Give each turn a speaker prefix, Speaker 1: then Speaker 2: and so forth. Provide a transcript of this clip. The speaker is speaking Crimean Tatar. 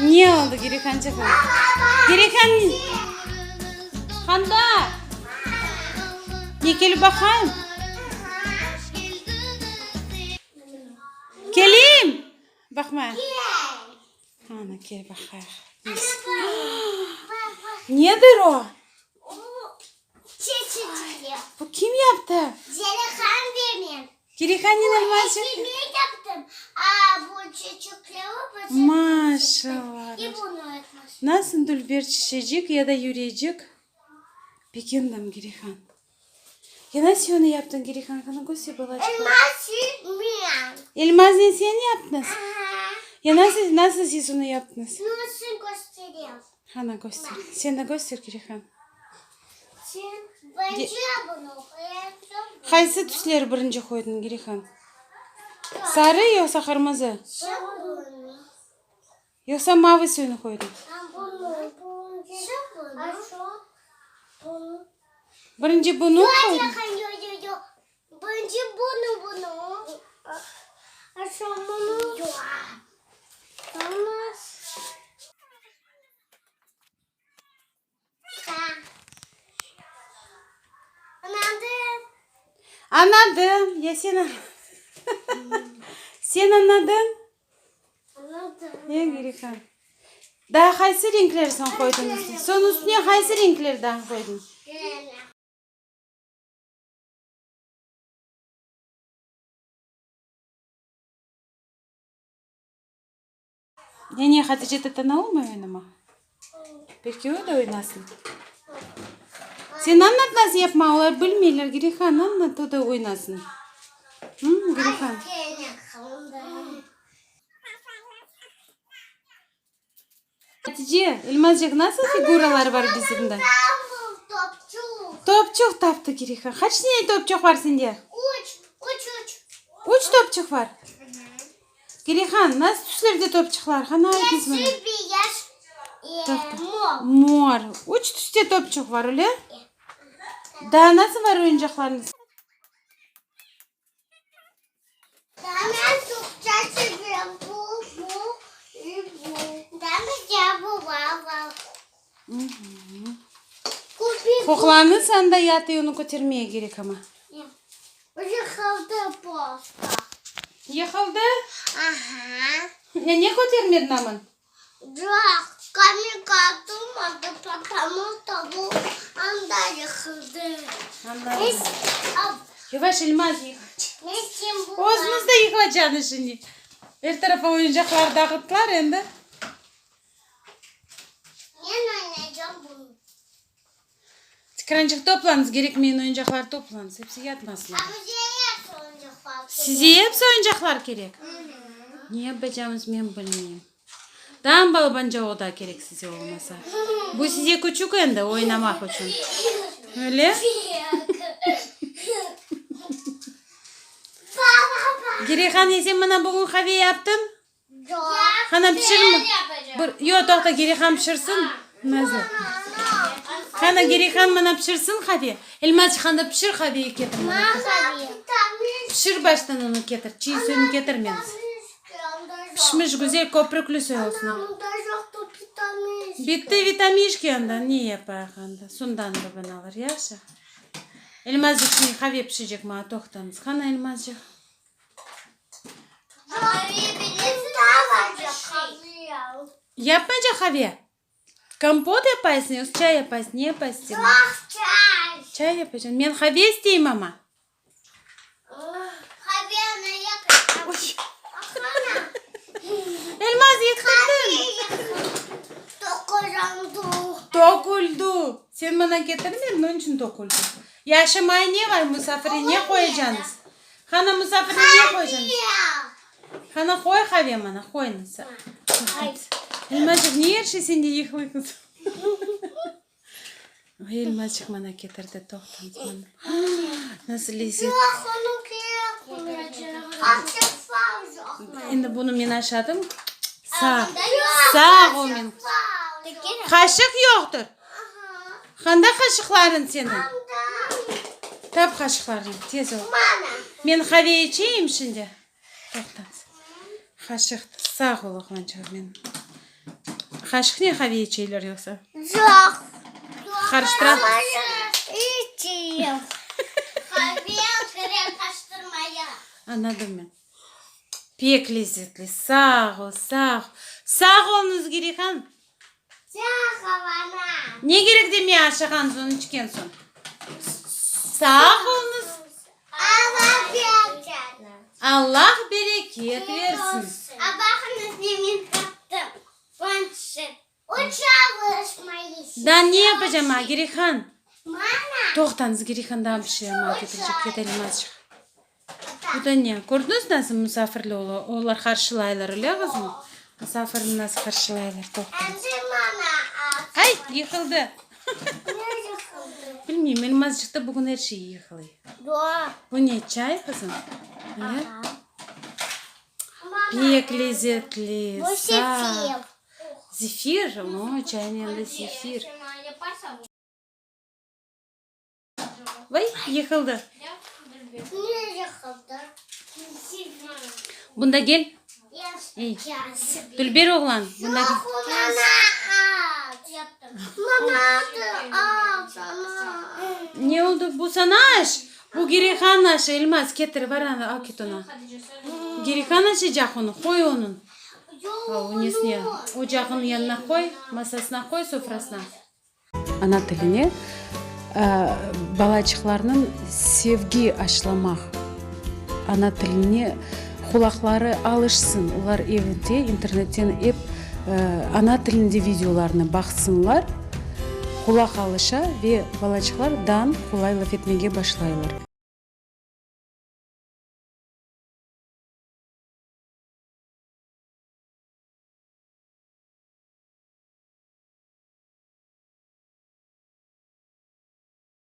Speaker 1: Ne oldı, Girihançıq? Girihan, qanda? Ne, kelip baqayım? Keleyim? Baqma. Ana, kel baqayıq. Nedir o? Bu kim yaptı? Girihannen Elmazçıq. Maşallah. Nasıl dülber çiçecik ya da yürecik? Begendim, Girihan. Ya nasıl onı yaptıñ, Girihan? Qana, köster balaçıqlar. Elmaznen sen yaptıñız? Ya nasıl, nasıl siz onı yaptıñız? Qana, köster. Sen de köster, Girihan. Qaysı tüsleri birinci qoydıñ, Girihan? Sarı yoqsa qırmızı? Yoqsa mavı suyunı qoydıñ? Birinci bunı qoydıñ? Añladım. Ya sen Sen añladıñ? E, Girihan. Daa qaysı renkler soñ qoydıñ üstüne? Soñ üstüne qaysı renkler daa qoydıñ? Ne, ne, Hatice tatanı olmay oynamağa? Belki o da oynasın. Sen añlat nasıl yapmağa, olar bilmeyler, Girihan, añlat, o da oynasın. Hı, Girihan? Hatice, Elmazcıq, nasıl figuralar bar bizimde? Topçuq taptı Girihan. Qaç tane topçuq bar sende?
Speaker 2: Üç, üç, üç.
Speaker 1: Üç topçuq bar? Girihan, nasıl tüslerde topçuqlar? Qana aytıñız maña.
Speaker 2: Yeşil, beyaz, mor.
Speaker 1: Mor. Üç tüste topçuq bar, öyle? Daa nasıl bar oyuncaqlarıñız?
Speaker 2: Daa men çoqça sevem bu, bu i bu. Daa men bu var, var.
Speaker 1: Qoqlanı sanda yatı, onı kötermege kerek amma.
Speaker 2: Yıqıldı posta.
Speaker 1: Yıqıldı?
Speaker 2: Aha.
Speaker 1: Ya ne kötermedin aman?
Speaker 2: Yoq, kamera turmadı, потому что bu anda yıqıldı.
Speaker 1: Anladım. Yavaş, Elmaz, yıqılacaq. Özüñiz de yıqılacaqsıñız şimdi. Er tarafa oyuncaqlar dağıttılar endi.
Speaker 2: Men oynaycam bunı.
Speaker 1: Ekrançıq toplanız, kerekmeyen oyuncaqlar toplanız, episi yatmasın.
Speaker 2: A bize episi oyuncaqlar kerek.
Speaker 1: Size episi oyuncaqlar kerek? Ne yapacağımız men bilmeyim. Daa balabanca oda kerek size olmasa. Bu size küçük endi oynamaq içün. Öyle? Girihan, sen mına bugün qave yaptıñ? Qana pişirmi? Bir, yoq, toqta, Girihan pişirsin. Nazlı. Qana, Girihan mına pişirsin qave. Elmazçıq, anda pişir qaveyi ketir mına. Pişir baştan onı ketir. Çiy suyunı ketirmeniz. Pişmiş güzel köprükli suy olsun. Bitti vitamişki anda. Ne yapayıq anda? Sundan bugün alır. Yahşı. Elmazçıq şimdi qave pişecek maña, toqtañız. Qana, Elmazçıq. Yapmaycaq qave? Kompot yapaysıñ yoqsa çay yapaysıñ? Ne yapaysıñ sen? Çay yapacağım. Men qave isteyim amma. Elmaz, yıqıldıñ. Töküldi. Sen maña ketirmediñ, onıñ içün töküldi. Yahşı, may ne var, musafirge ne qoyacañız? Qana, musafirge ne qoyacañız? Qana, qoy qave mana, qoyıñız. Elmazçıq, ne er şey sende yıqılay qızım? Oy, Elmazçıq mana ketirdi, toqtañız mana. Nasıl lezzetli. Endi bunı men aşadım. Sağ, sağ ol men. Qaşıq yoqtır. Qanda qaşıqlarıñ seniñ? Tap qaşıqlarıñnı, tez ol. Men qave içeyim şimdi. Toqtañız. Qaşıq. Sağ ol, oğlançığım menim. Qaşıqnen qave içeyler yoqsa?
Speaker 2: Yoq.
Speaker 1: Qarıştıra.
Speaker 2: İçeyim. Qave kerek qarıştırmaya.
Speaker 1: Añladım men. Pek lezetli. Sağ ol, sağ ol. Sağ oluñız, Girihan.
Speaker 2: Sağ ol, ana.
Speaker 1: Ne kerek demey aşağan soñ, içken soñ? Sağ oluñız.
Speaker 2: Allah bersin.
Speaker 1: Allah bereket versin.
Speaker 2: A baqıñız ne men taptım. Planşet. O çalışmay.
Speaker 1: Daa ne yapacam, a, Girihan?
Speaker 2: Mana.
Speaker 1: Toqtañız, Girihan daa bir şey maña ketirecek, ketelim azıcıq. Bu da ne? Kördiñiz nasıl musafirli olar qarşılaylar, öyle qızım? Musafirni nasıl qarşılaylar, toqtañız.
Speaker 2: Endi mana aç.
Speaker 1: Ay, yıqıldı.
Speaker 2: Ne yıqıldı?
Speaker 1: Bilmeyim, Elmazcıqta bugün er şey yıqılay.
Speaker 2: Doğa.
Speaker 1: Bu ne, çay, qızım? Öyle? Pek lezetli.
Speaker 2: Bu zefir.
Speaker 1: Zefir? O, çaynen endi zefir. Vay, yıqıldı.
Speaker 2: Ne yıqıldı?
Speaker 1: Bunda kel. Ey, Dülber oğlan, bunda kel. Ne oldı? Bu sana aş? Bu Girihan aşı, Elmaz, ketir, bar anı, al ket onı. Girihan aşacaq onı, qoy onıñ nesine, ocağınıñ yanına qoy, masasına qoy, sofrasına. Ana tiline balaçıqlarnıñ sevgi aşlamaq, ana tiline qulaqları alışsın, olar evde internetten ep ana tilinde videolarnı baqsınlar, qulaq alışa ve balaçıqlar dan qolay laf etmege başlaylar.